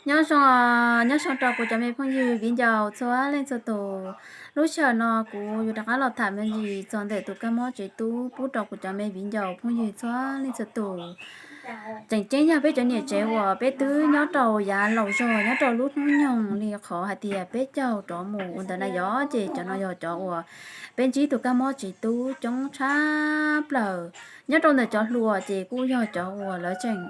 Nyob zoo, nyob zoo rau kuv cov me phooj ywg viv ncaus txhua leej txhua tus. Lub sij hawm no kuv yuav rov qab los tham me ntsis txog ntawm tus kab mob tsev tub pub rau kuv cov me viv ncaus phooj ywg txhua leej txhua tus. Tseem ceeb yog peb cov niam tsev uas peb twb nyob rau yav laus zog nyob rau lub hnub nyoog li qhov hais tias peb caug rov mus ua ntawd na yom, ces cov no yog cov uas peb ntsib tus kab mob tsev tub coob tshaj plaws. Nyob rau ntawm cov hluas ces kuj yog cov uas lawv tseem,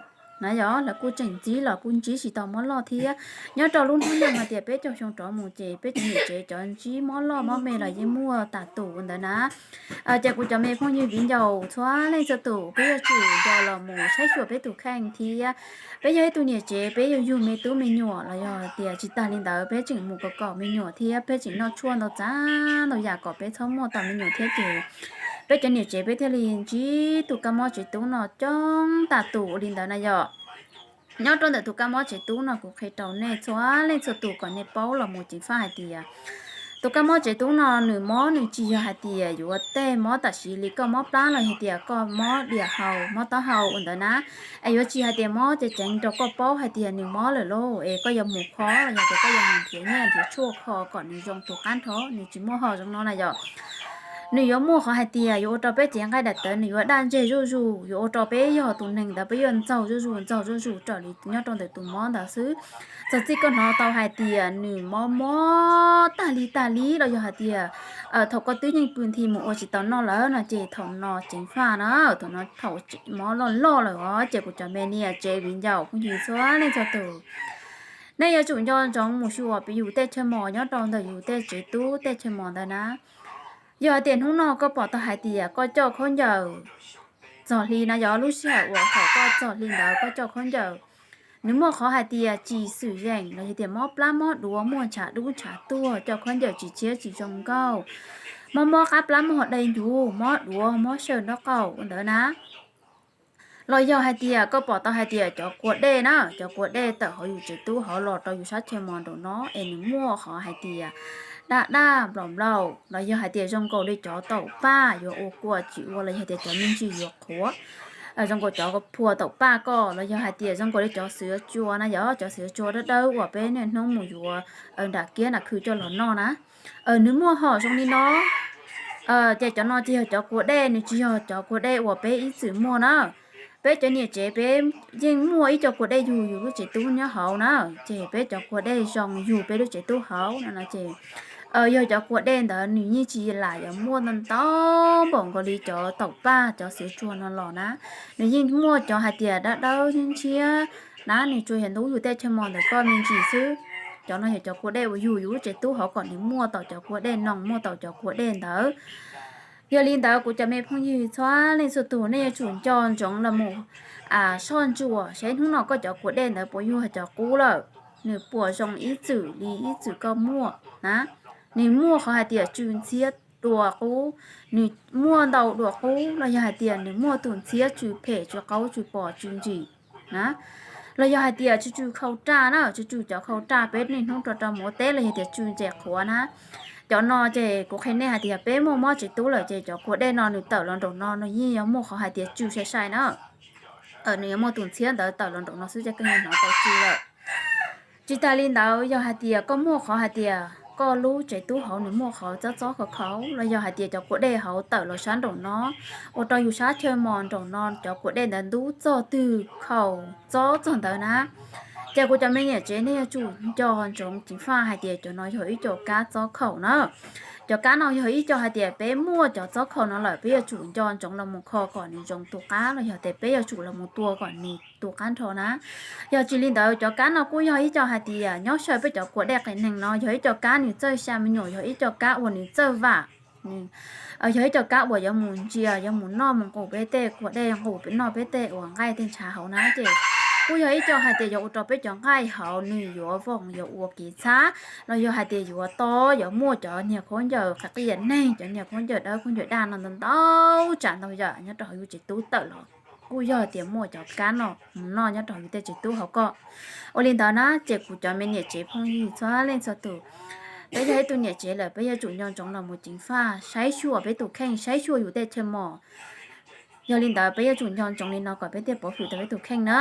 na yom, lawv kuj tseem ntsib los kuj ntsib tsis tau mob loj thiab. Nyob rau lub hnub nyoog hais tias peb caug xyoo rov mus ces peb cov niam tsev cov ntsib mob loj mob me los yeej muaj tas tus ua ntawd na. Ces kuv cov me phooj ywg viv ncaus txhua leej txhua tus, peb yuav tsum nco los mus saib xyuas peb tus kheej thiab. Peb yog ib tug niam tsev, peb yuav yug me tub me nyuam los yog tias tsis tas li ntawd peb tseem mus kom kom me nyuam thiab peb tseem noj tshuaj ntau txav ntau yam kom peb txhob muaj tau me nyuam thiab ces peb cov niam tsev peb thiaj li ntsib tus kab mob tsev tub no coob tas tus ua li ntawd na yom. Nyob rau ntawm tus kab mob tsev tub no kuv qhia rau nej txhua leej txhua tus kom nej paub los mus ceev faj hais tias tus kab mob tsev tub no nws mob nws tsis yog hais tias yuav tej mob tam sim li koj mob plab los yog tias koj mob diam hau mob taub hau ua ntawd na. Es yuav tsis hais tias mob ces ceev rau koj paub hais tias nws mob lawm lauj, es koj yuav mus kho los yog tias koj yuav mus nrhiav nyiaj nrhiav tshuaj kho kom nws zoo tus qab nrho, nws tsis muaj ho zoo no na yom. Nws yuav muaj qhov hais tias yuav ua rau peb cev nqaij daim tawv nws yuav daj ntseg zuj zus, yuav ua rau peb yog tus neeg ntawd peb yuav ntxaug zuj zus ntxaug zuj zus raws li nyob rau ntawm tus mob ntawd xwb. Txog txij koj hnov tau hais tias nws mob mob tag li tag li los yog hais tias thaum koj twb yeej pw nthi mus ua tsis tau noj lawm no ces thaum no ceev faj na, thaum no thaum mob loj loj lawm os ces kuv cov me niam tsev viv ncaus phooj ywg txhua leej txhua tus, nej yuav tsum nco ntsoov mus xyuas yus tej chaw mos nyob rau ntawm yus tej tsev tub tej chaw mos ntawd na. Yog hais tias hnub no koj pom tau hais tias koj coj khaub ncaws txog hli na, yog lub sij hawm uas thaum koj txog hli ntawd koj coj khaub ncaws, nws muaj qhov hais tias tsis xwm yeem los yog tias mob plab mob duav muaj ntshav dub ntshav tuag, coj khaub ncaws tsis tshiab tsis zoo nkauj, mob mob qab plab mob dai ncuv, mob duav mob saw nraub qaum ua ntawd na. Los yog hais tias koj pom tau hais tias cov kua dej na, cov kua dej tawm hauv yus tsev tub hauv los rau yus sab chaw mos nraum no es nws muaj qhov hais tias daj daj nplaum nplaum los yog hais tias zoo nkaus li cov taum paj yuav ua kua tsis ua los yog tias cov me ntsis yuav qhuav, zoo nkaus cov phua taum paj koj los yog hais tias zoo nkaus li cov xiv tsua na, yog cov xiv tsua dawb dawb uas peb niaj hnub mus yuav nram kiab nram khw coj los noj na. Nws muaj hom zoo li no. Ces cov no ces yog cov kua dej, nws tsis yog cov kua dej uas peb ib txwm muaj na. Peb cov niam tsev peb yeej muaj ib co kua dej yug yus lub tsev tub nyob hauv na, ces peb cov kua dej zoo yug peb lub tsev tub hauv no ces yog cov kua dej ntawd nws yeej tsis lam yuav muaj ntau ntau npaum nkaus li cov taum paj cov xiv tsua no los na. Nws yeej muaj cov hais tias dawb dawb ntshiab ntshiab na, nws tsuas yog ntub yus tej chaw mos ntawm koj me ntsis xwb. Cov no yog cov kua dej uas yug yus lub tsev tub hauv kom nws muaj tau cov kua dej no, muaj tau cov kua dej ntawd. Yog li ntawd kuv cov me phooj ywg txhua leej txhua tus nej yuav tsum nco ntsoov los mus soj ntsuam seb hnub no koj cov kua dej ntawd puas yog cov qub lawm, nws puas zoo ib txwm li ib txwm koj muaj na. Nws muaj qhov hais tias tsw ntxhiab dua qub, nws muaj ntau dua qub los yog hais tias nws muaj tus ntxhiab tsw phem tsw qaub tsw pos tsw ntsim na, los yog hais tias tsw tsw khau raj na, tsw tsw cov khau raj peb niaj hnub rau rau mus ua teb los yog tias tsw ntses qhuav na. Cov no ces kuv qhia nej hais tias peb muaj mob tsev tub lawm ces cov kua dej no nws tawm los nraum no nws yeej yuav muaj qhov hais tias tsw sai sai na. Nws yuav muaj tus ntxhiab ntawd tawm los nraum no xwb ces koj yeej hnov tau tsw lawm. Tsis tas li ntawd yog hais tias koj muaj qhov hais tias koj lub tsev tub hauv nws muaj qhov txob txob khau khau los yog hais tias cov kua dej hauv tawm los sab nraum no, ua rau yus sab chaw mos nraum no cov kua dej ntawd ntub txog twg khau txob txog ntawd na. Ces kuv cov me niam tsev nej yuav tsum nco ntsoov ceev faj hais tias cov no yog ib co kab txob khaum na. Cov kab no yog ib co hais tias peb muaj cov txob khaum no lawm peb yuav tsum nco ntsoov los mus kho kom nws zoo tus qab los yog tias peb yuav tsum los mus tua kom nws tus qab nrho na. Yog tsis li ntawd cov kab no kuj yog ib co hais tias nyob saw peb cov kua dej qias neeg no yog ib co kab nws txawj xya me nyuam, yog ib co kab uas nws txawj vam, yog ib co kab uas yuav mus ntsia yuav mus noj mus nqus peb tej kua dej, nqus peb noj peb tej uas nqaij tej ntshav hauv na ces kuj yog ib co hais tias yuav ua rau peb cov nqaij hauv nws yuav voos yuav ua kev txhab los yog hais tias yuav tob yuav muaj cov niag khaub ncaws qias qias neeg, cov niag khaub ncaws dawb khaub ncaws daj no ntau ntau tsam ntau yam nyob rau hauv yus tsev tub tawm los kuj yog tias muaj cov kab no mus noj nyob rau hauv yus tej tsev tub hauv koj. Ua li ntawd na ces kuv cov me niam tsev phooj ywg txhua leej txhua tus, peb yog ib tug niam tsev lawm peb yuav tsum nco ntsoov los mus ceev faj saib xyuas peb tus kheej, saib xyuas yus tej chaw mos. Yog li ntawd peb yuav tsum nco ntsoov li no kom peb thiaj pov hwm tau peb tus kheej na.